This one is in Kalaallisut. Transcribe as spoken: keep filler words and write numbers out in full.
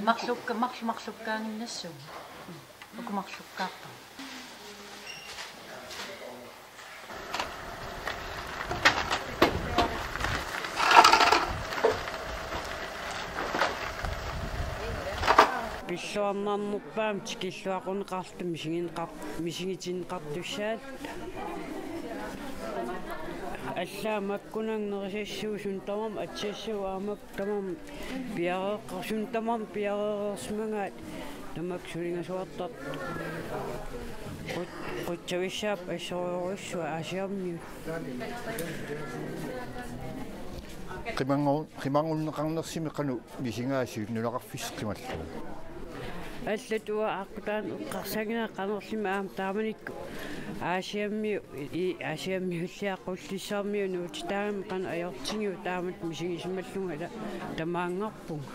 Marlukka-, marlu-, marlukkaanginnassuu. Uku marlukkaarput. Pilluarnarnerpaamik tikilluaqquneqarluta misigineqar-, misigitinneqartussaalluta. Allaat makkunani nerisassuup suut tamarmik atisassuup aamma tamarmik piareeqqar-, suut tamarmik piareersimagaat tamakku sulingasuartartut. Qut-, qutsavissaap assorujussuaq Aasiammiut. Qimangu-, qimanngorneqarnersumi qanoq misigaasiuk nunaqarfissat qimallugu? Allatut aqqutaani eqqarsarnera qanormi aamma taamanikkut Aasiammiut, i-, Aasiammiulliaq Qullissarmiut nuutitaagami qanoq ajortigiuk taamatut misigisimallunga ta-, tamaanngarpunga.